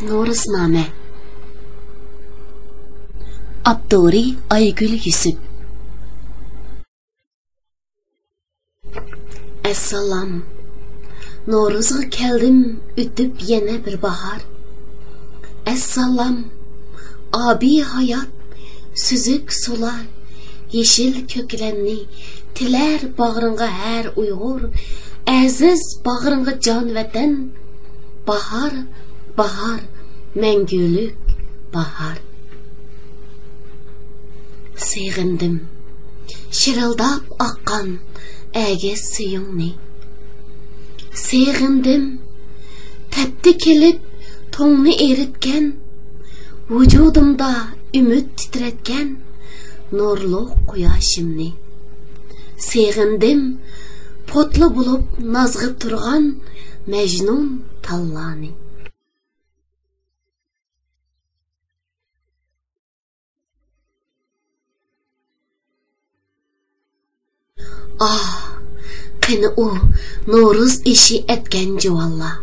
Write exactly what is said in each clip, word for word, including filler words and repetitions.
نورۇزنامە. ئاپتورى: ئايگۈل يۈسۈپ. ئەسسالام. نورۇزغا كەلدىم، ئۆتۈپ يەنە بىر باھار. ئەسسالام، ئابىي ھايات، سۈزۈك سۇلار، يېشىل كۆكلەمنى تىلەر باغرىڭغا ھەر ئۇيغۇر، ئەزىز باغرىڭغا جان ۋەتەن. باھار، باھار، مەڭگۈلۈك باھار. سېغىندىم شىرىلداپ ئاققان ئەگىز سۈيۈڭنى. سېغىندىم تەپتى كېلىپ توڭنى ئېرىتكەن، ۋۇجۇدۇمدا ئۈمىد تىترەتكەن نۇرلۇق قۇياشىمنى. سېغىندىم پوتلا بولۇپ نازغىپ تۇرغان مەجنۇن تاللانى. ئاھ، قېنى ئۇ نورۇز ئېشى ئەتكەن جۇۋانلار؟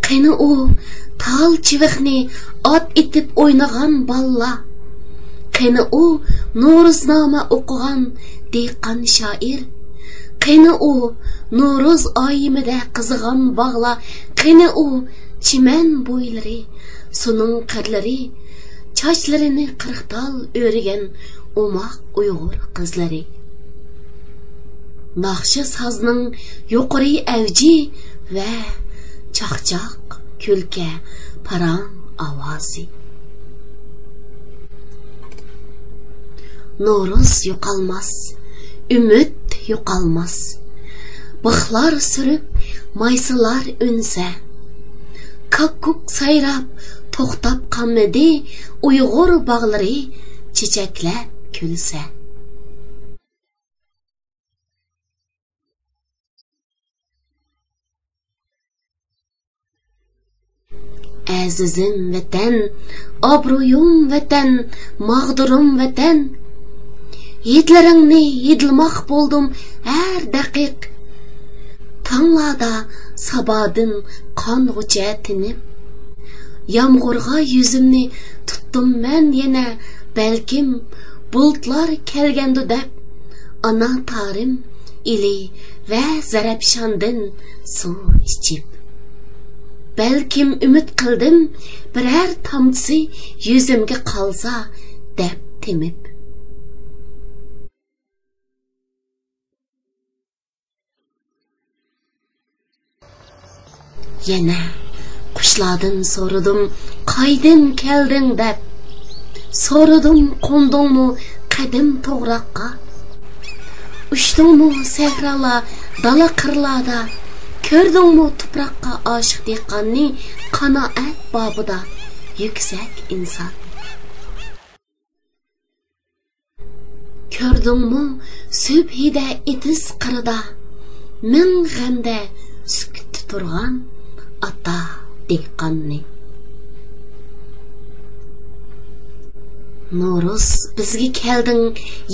قېنى ئۇ تال چىۋىقنى ئات ئېتىپ ئوينىغان بالىلار؟ قېنى ئۇ نورۇزنامە ئوقۇغان دېھقان شائىر؟ قېنى ئۇ نورۇز ئايىمىدە قىزىغان باغلار؟ قېنى ئۇ چىمەن بويلىرى، سۇنىڭ قىرلىرى، چاچلىرىنى قىرىق تال ئۆرىگەن ئوماق ئۇيغۇر قىزلىرى؟ ناخشا سازنىڭ يۇقىرى ئەۋجى ۋە چاقچاق، كۈلكە، پاراڭ ئاۋازى. نورۇز يوقالماس، ئۈمىد يوقالماس. بىخلار سۈرۈپ، مايسىلار ئۈنسە، كاككۇك سايراپ توختاپ قالمىدى، ئۇيغۇر باغلىرى چېچەكلەپ كۈلسە. ئەزىزىم ۋەتەن، ئابرۇيۇم ۋەتەن، ماغدۇرۇم ۋەتەن. ھىدلىرىڭنى ھىدلىماق بولدۇم ھەر دەقىق. تاڭلاردا سابادىن قانغۇچە تىنىپ، يامغۇرغا يۈزۈمنى تۇتتۇم مەن يەنە. بەلكىم بۇلۇتلار كەلگەندۇ دەپ، ئانا تارىم ئىلى ۋە زەرەپشاندىن سۇ ئىچىپ. بەلكىم ئۈمىد قىلدىم، بىرەر تامچىسى يۈزۈمگە قالسا دەپ تېمىپ. يەنە قۇشلاردىن سورىدىم، قايدىن كەلدىڭ دەپ. سورىدىم، قوندۇڭمۇ قەدىم توغراققا؟ ئۇچتۇڭمۇ سەھرالار، دالا قىرلاردا؟ كۆردۈڭمۇ تۇپراققا ئاشىق دېھقاننى، قانائەت بابىدا يۈكسەك ئىنسان؟ كۆردۈڭمۇ سۈبھىدە ئېتىز قىرىدا، مىڭ غەمدە سۈكۈتتە تۇرغان ئاتا دېھقاننى؟ نورۇز، بىزگە كەلدىڭ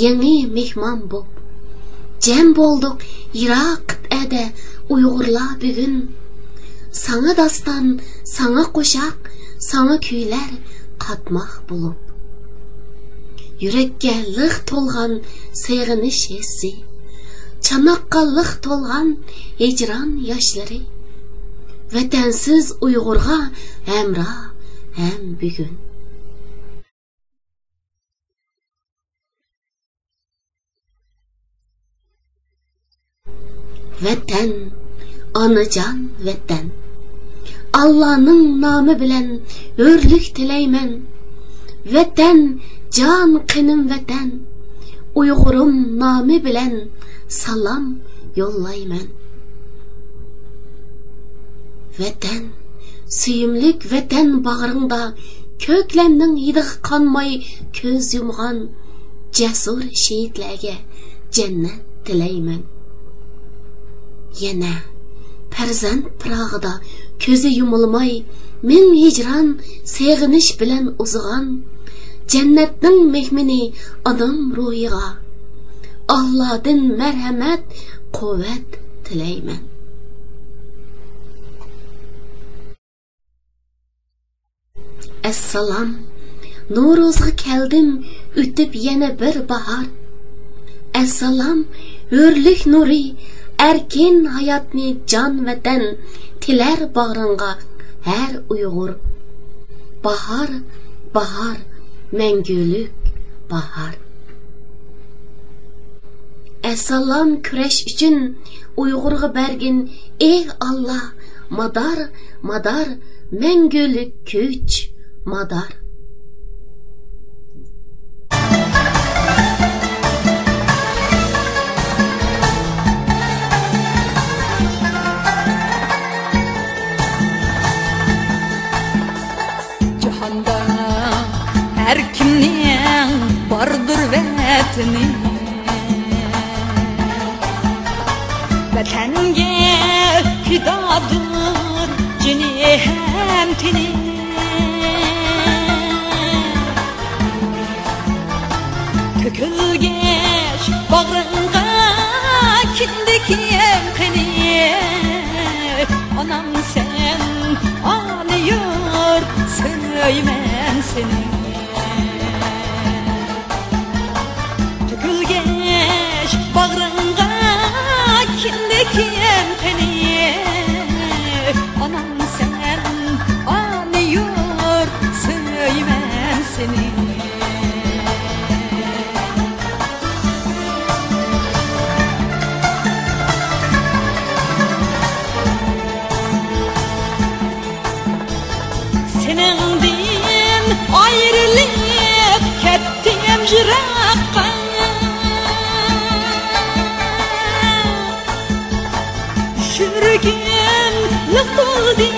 يېڭى مېھمان بوپ. جەم بولدۇق يىراق قىتئەدە ئۇيغۇرلار بۈگۈن. ساڭا داستان، ساڭا قوشاق، ساڭا كۈيلەر قاتماق بولۇپ. يۈرەككە لىق تولغان سېغىنىش ھېسسى، چاناققا لىق تولغان ھىجران ياشلىرى. ۋەتەنسىز ئۇيغۇرغا ھەمراھ ھەم بۈگۈن. ۋەتەن، ئانىجان ۋەتەن، ئاللانىڭ نامى بىلەن ھۆرلۈك تىلەيمەن. ۋەتەن، جان قېنىم ۋەتەن، ئۇيغۇرۇم نامى بىلەن سالام يوللايمەن. ۋەتەن، سۆيۈملۈك ۋەتەن، باغرىڭدا كۆكلەمنىڭ ھىدىغا قانماي كۆز يۇمغان جەسۇر شېھىتلەرگە جەننەت تىلەيمەن. يەنە پەرزەنت پىراغىدا كۆزى يۇمۇلماي، مىڭ ھىجران، سېغىنىش بىلەن ئۇزىغان جەننەتنىڭ مېھمىنى ئانام روھىغا ئاللادىن مەرھەمەت، قۇۋۋەت تىلەيمەن. ئەسسالام، نورۇزغا كەلدىم، ئۆتۈپ يەنە بىر باھار. ئەسسالام، ھۆرلۈك نۇرى، ئەركىن ھاياتنى جان ۋەتەن تىلەر باغرىڭغا ھەر ئۇيغۇر. باھار، باھار، مەڭگۈلۈك باھار. ئەسسالام، كۈرەش ئۈچۈن ئۇيغۇرغا بەرگىن، ئېھ ئاللا، مادار، مادار، مەڭگۈلۈك كۈچ، مادار. جاھاندا ھەر كىمنىڭ باردۇر ۋەتىنى. ۋەتەنگە پىدادۇر جېنى ھەم تېنى. تۆكۈلگەچ باغرىڭغا كىندىكىم قېنى، ئانام سەن، ئانا يۇرت، سۆيىمەن سېنى. تۆكۈلگەچ باغرىڭغا كىندىكىم قېنى، ئانام سەن، ئانا يۇرت، سۆيىمەن سېنى. سېنىڭدىن ئايرىلىپ كەتتىم يىراققا. يۈرىكىم لىق تولدى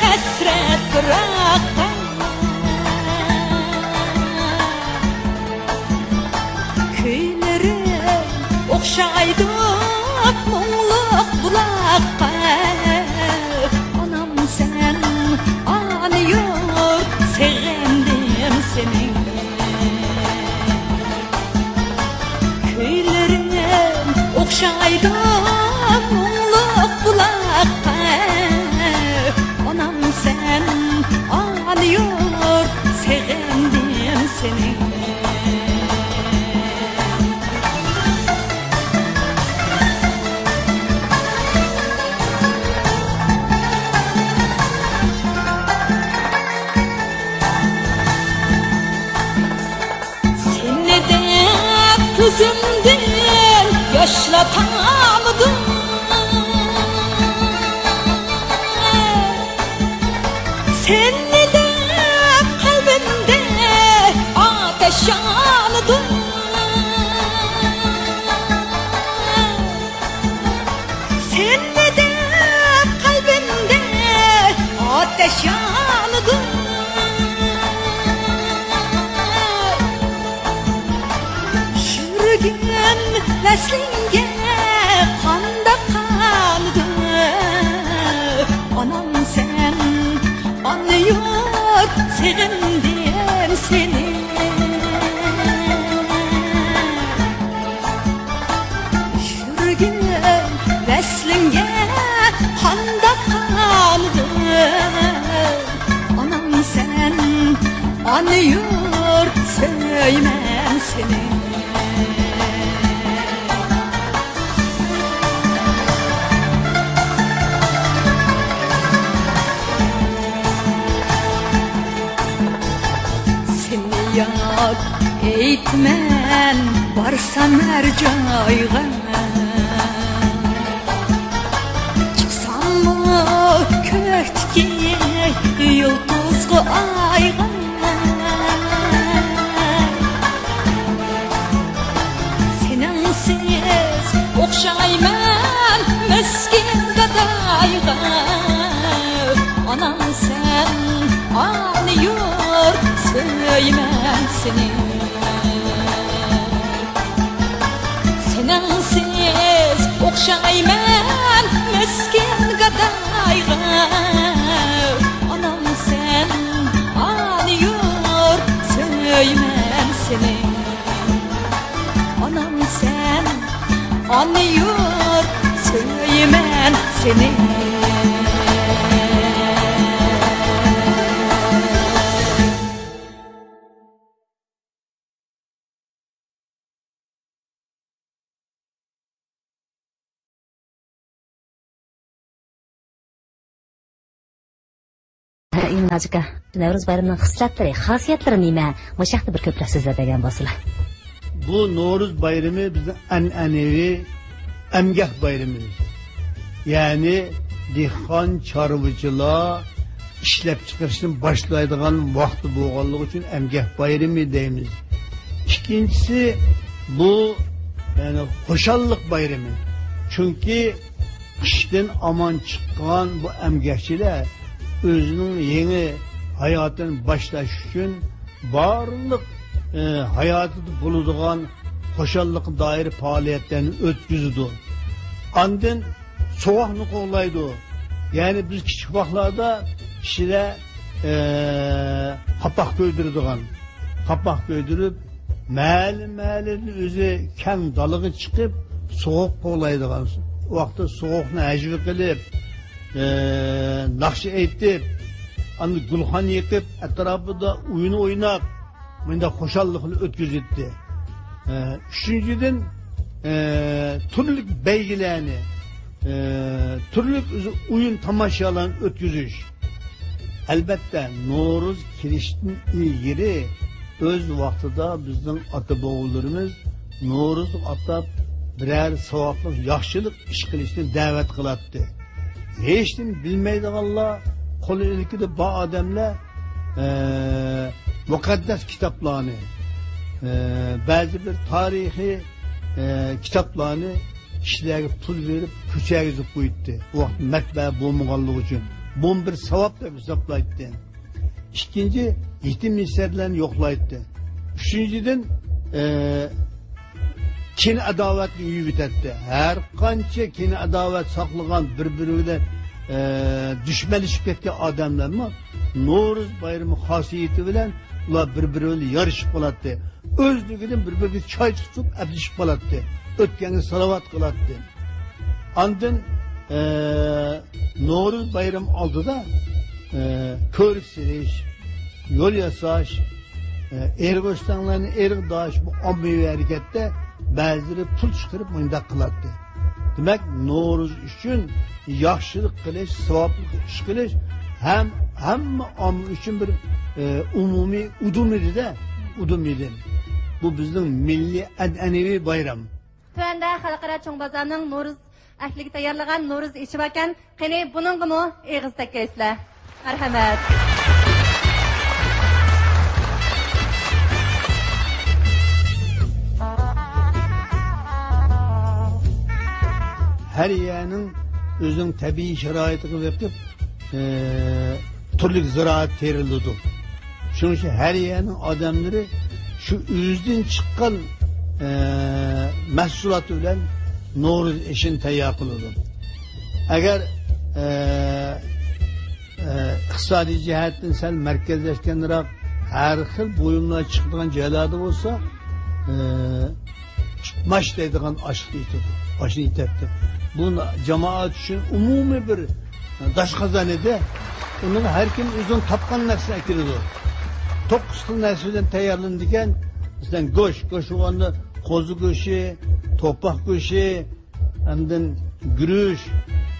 ھەسرەت پىراققا. كۈيلىرىم ئوخشايدۇ مۇڭلۇق بۇلاققا. ئانام سەن، ئانا يۇرت، سېغىندىم سېنى. كۈيلىرىم ئوخشايدۇ مۇڭلۇق بۇلاققا. ئانام سەن، ئانا يۇرت، سېغىندىم سېنى. سېنى دەپ كۆزۈمدىن ياشلار تامىدۇ. سېنى دەپ قەلبىمدە ئاتەش يانىدۇ. سېنى دەپ قەلبىمدە ئاتەش يانىدۇ. يۈرىكىم ۋەسلىڭگە قانداق قانىدۇ؟ ئانام سەن، ئانا يۇرت، سېغىندىم سېنى. يۈرىكىم ۋەسلىڭگە قانداق قانىدۇ؟ ئانام سەن، ئانا يۇرت، سۆيىمەن سېنى. سېنى ياد ئېيتىمەن بارسام ھەر جايغا. چىقساممۇ كۆكتىكى يۇلتۇزغا، ئايغا. سېنىڭسىز ئوخشايمەن مىسكىن گادايغا. ئانام سەن، ئانا يۇرت، سېنىڭسىز ئوخشايمەن مىسكىن گادايغا، ئانامسەن، ئانا يۇرت، سۆيىمەن سېنى. ئانامسەن، ئانا يۇرت، سۆيىمەن سېنى. ھە، ئىمىن ھاجىكا، نەۋرۇز بايرىمىنىڭ خىسلەتلىرى، خاسىيەتلىرى نېمە؟ مۇشۇ ھەقتە بىر كۆپرەك سۆزلەپ بەرگەن بولسىلا. بۇ نورۇز بايرىمى بىزنىڭ ئەنئەنىۋى ئەمگەك بايرىمى. يەنى دېھقان، چارۋىچىلار ئىشلەپچىقىرىشنى باشلايدىغان ۋاقتى بولغانلىقى ئۈچۈن ئەمگەك بايرىمى دەيمىز. ئىككىنچىسى، بۇ، يەنى خۇشاللىق بايرىمى. چۈنكى قىشتىن ئامان چىققان بۇ ئەمگەكچىلەر ئۆزىنىڭ يېڭى ھاياتىنى باشلاش ئۈچۈن بارلىق، ئى، ھاياتىدا بولىدىغان خۇشاللىققا دائىر پائالىيەتلەرنى ئۆتكۈزىدۇ. ئاندىن سوغۇقنى قوغلايدۇ. يەنى بىز كىچىك ۋاقىتلاردا كىشىلەر، ئى، قاپاق كۆيدۈرىدىغان، قاپاق كۆيدۈرۈپ، مەھەللە-مەھەللىدىن ئۆزى كەڭ دالىغا چىقىپ، سوغۇق قوغلايدىغان. ئۇ ۋاقىتتا سوغۇقنى ھەجۋە قىلىپ، ئى، ناخشا ئېيتىپ، ئاندىن گۈلخان يېقىپ، ئەتراپىدا ئويۇن ئويناپ، مۇنداق خۇشاللىقنى ئۆتكۈزەتتى. ئى، ئۈچىنچىدىن، ئى، تۈرلۈك بەيگىلەرنى، ئى، تۈرلۈك ئۆزى ئويۇن تاماشالارنى ئۆتكۈزۈش. ئەلبەتتە، نورۇز كېلىشتىن ئىلگىرى ئۆز ۋاقتىدا بىزنىڭ ئاتا-بوۋىلىرىمىز نورۇزغا ئاتاپ بىرەر ساۋابلىق ياخشىلىق ئىش قىلىشنى دەۋەت قىلاتتى. ھېچنېمە بىلمەيدىغانلار، قول ئىلكىدە بار ئادەملەر، ئە، مۇقەددەس كىتابلارنى، ئە، بەزى بىر تارىخىي، ئە، كىتابلارنى كىشىلەرگە پۇل بېرىپ، كۆچۈرگۈزۈپ قوياتتى. ئۇ ۋاقىت مەتبەئە بولمىغانلىقى ئۈچۈن. بۇمۇ بىر ساۋاب دەپ ھېسابلايتتى. ئىككىنچى، يېتىم يېسىرلەرنى يوقلايتتى. ئۈچىنچىدىن، ئە، كىنە-ئاداۋەتنى يۇيۇۋېتەتتى. ھەر قانچە كىنە-ئاداۋەت ساقلىغان، بىر-بىرى بىلەن، ئە، دۈشمەنلىشىپ كەتكەن ئادەملەرمۇ نورۇز بايرىمى خاسىيىتى بىلەن ئۇلار بىر-بىرى بىلەن يارىشىپ قالاتتى. ئۆزلۈكىدىن بىر-بىرىگە چاي تۇتۇپ ئەپلىشىپ قالاتتى. ئۆتكەنگە سالاۋات قىلاتتى. ئاندىن، ئە، نورۇز بايرىمى ئالدىدا، ئە، كۆۋرۈك سېلىش، يول ياساش، ئە، ئېرىغا ئۆستەڭلەرنى ئېرىغا داش، بۇ ئاممىۋى ھەرىكەتتە بەزىلىرى پۇل چىقىرىپ مۇنداق قىلاتتى. دېمەك، نورۇز ئۈچۈن ياخشىلىق قىلىش، ساۋابلىق ئىش قىلىش ھەم ھەممە ئامما ئۈچۈن بىر، ئە، ئومۇمىي ئۇدۇم ئىدى-دە، ئۇدۇم ئىدى. بۇ بىزنىڭ مىللىي ئەنئەنىۋى بايرام. تۆۋەندە خەلقئارا چوڭ بازارنىڭ نورۇز ئەھلىگە تەييارلىغان نورۇز ئېشى باركەن. قېنى، بۇنىڭغىمۇ ئېغىز تەگكەيسىلەر. مەرھەمەت. ھەر يەرنىڭ ئۆزىنىڭ تەبىئىي شارائىتىغا بېقىپ، ئى، تۈرلۈك زىرائەت تېرىلىدۇ. شۇنىڭ ئۈچۈن ھەر يەرنىڭ ئادەملىرى شۇ ئۆزىدىن چىققان، ئى، مەھسۇلاتى بىلەن نورۇز ئېشىنى تەييار قىلىدۇ. ئەگەر، ئى، ئى، ئىقتىسادىي جەھەتتىن سەل مەركەزلەشكەنرەك ھەر خىل بۇيۇملار چىقىدىغان جايلاردا بولسا، ئى، ماش دەيدىغان ئاشلىق ئېتىدۇ. ئاشنى ئېتەتتى. بۇ جامائەت ئۈچۈن ئومۇمىي بىر داشقازان ئىدى. ئۇنىڭغا ھەر كىم ئۆزىنىڭ تاپقان نەرسىسىنى ئەكىرىدۇ. توققۇز خىل نەرسە بىلەن تەييارلىنىدىكەن. مەسىلەن، گۆش، گۆش بولغاندا قوزا گۆشى، توپاق گۆشى، ئاندىن گۈرۈچ،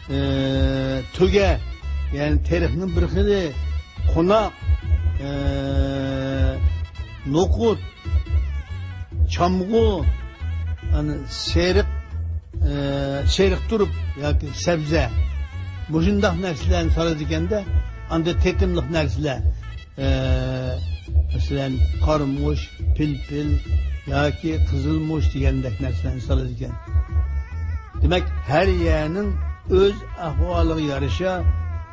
ئى، تۆگە، يەنى تېرىقنىڭ بىر خىلى، قوناق، ئى، نوقۇت، چامغۇر، ئەنە سېرىق، ئى، سېرىق تۇرۇپ ياكى سەۋزە، مۇشۇنداق نەرسىلەرنى سالىدىكەن-دە، ئاندىن تېتىملىق نەرسىلەر، ئى، مەسىلەن، قارىمۇچ، پىلپىل ياكى قىزىلمۇچ دېگەندەك نەرسىلەرنى سالىدىكەن. دېمەك، ھەر يەرنىڭ ئۆز ئەھۋالىغا يارىشا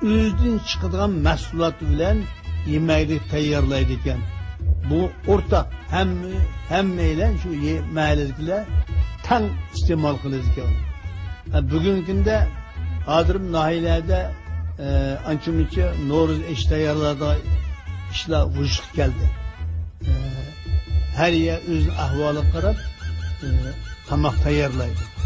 ئۆزىدىن چىقىدىغان مەھسۇلاتى بىلەن يېمەكلىك تەييارلايدىكەن. بۇ ئورتاق، ھەممە، ھەممەيلەن شۇ يە-، مەھەللىدىكىلەر تەڭ ئىستېمال قىلىدىكەن. ھە، بۈگۈنكى كۈندە ھازىر ناھىيەلەردە، ئە، ئانچە-مۇنچە نورۇز ئېشى تەييارلايدىغان ئىشلار ۋۇجۇدقا كەلدى. ئە، ھەر يەر ئۆزىنىڭ ئەھۋالىغا قاراپ، ئە، تاماق تەييارلايدۇ.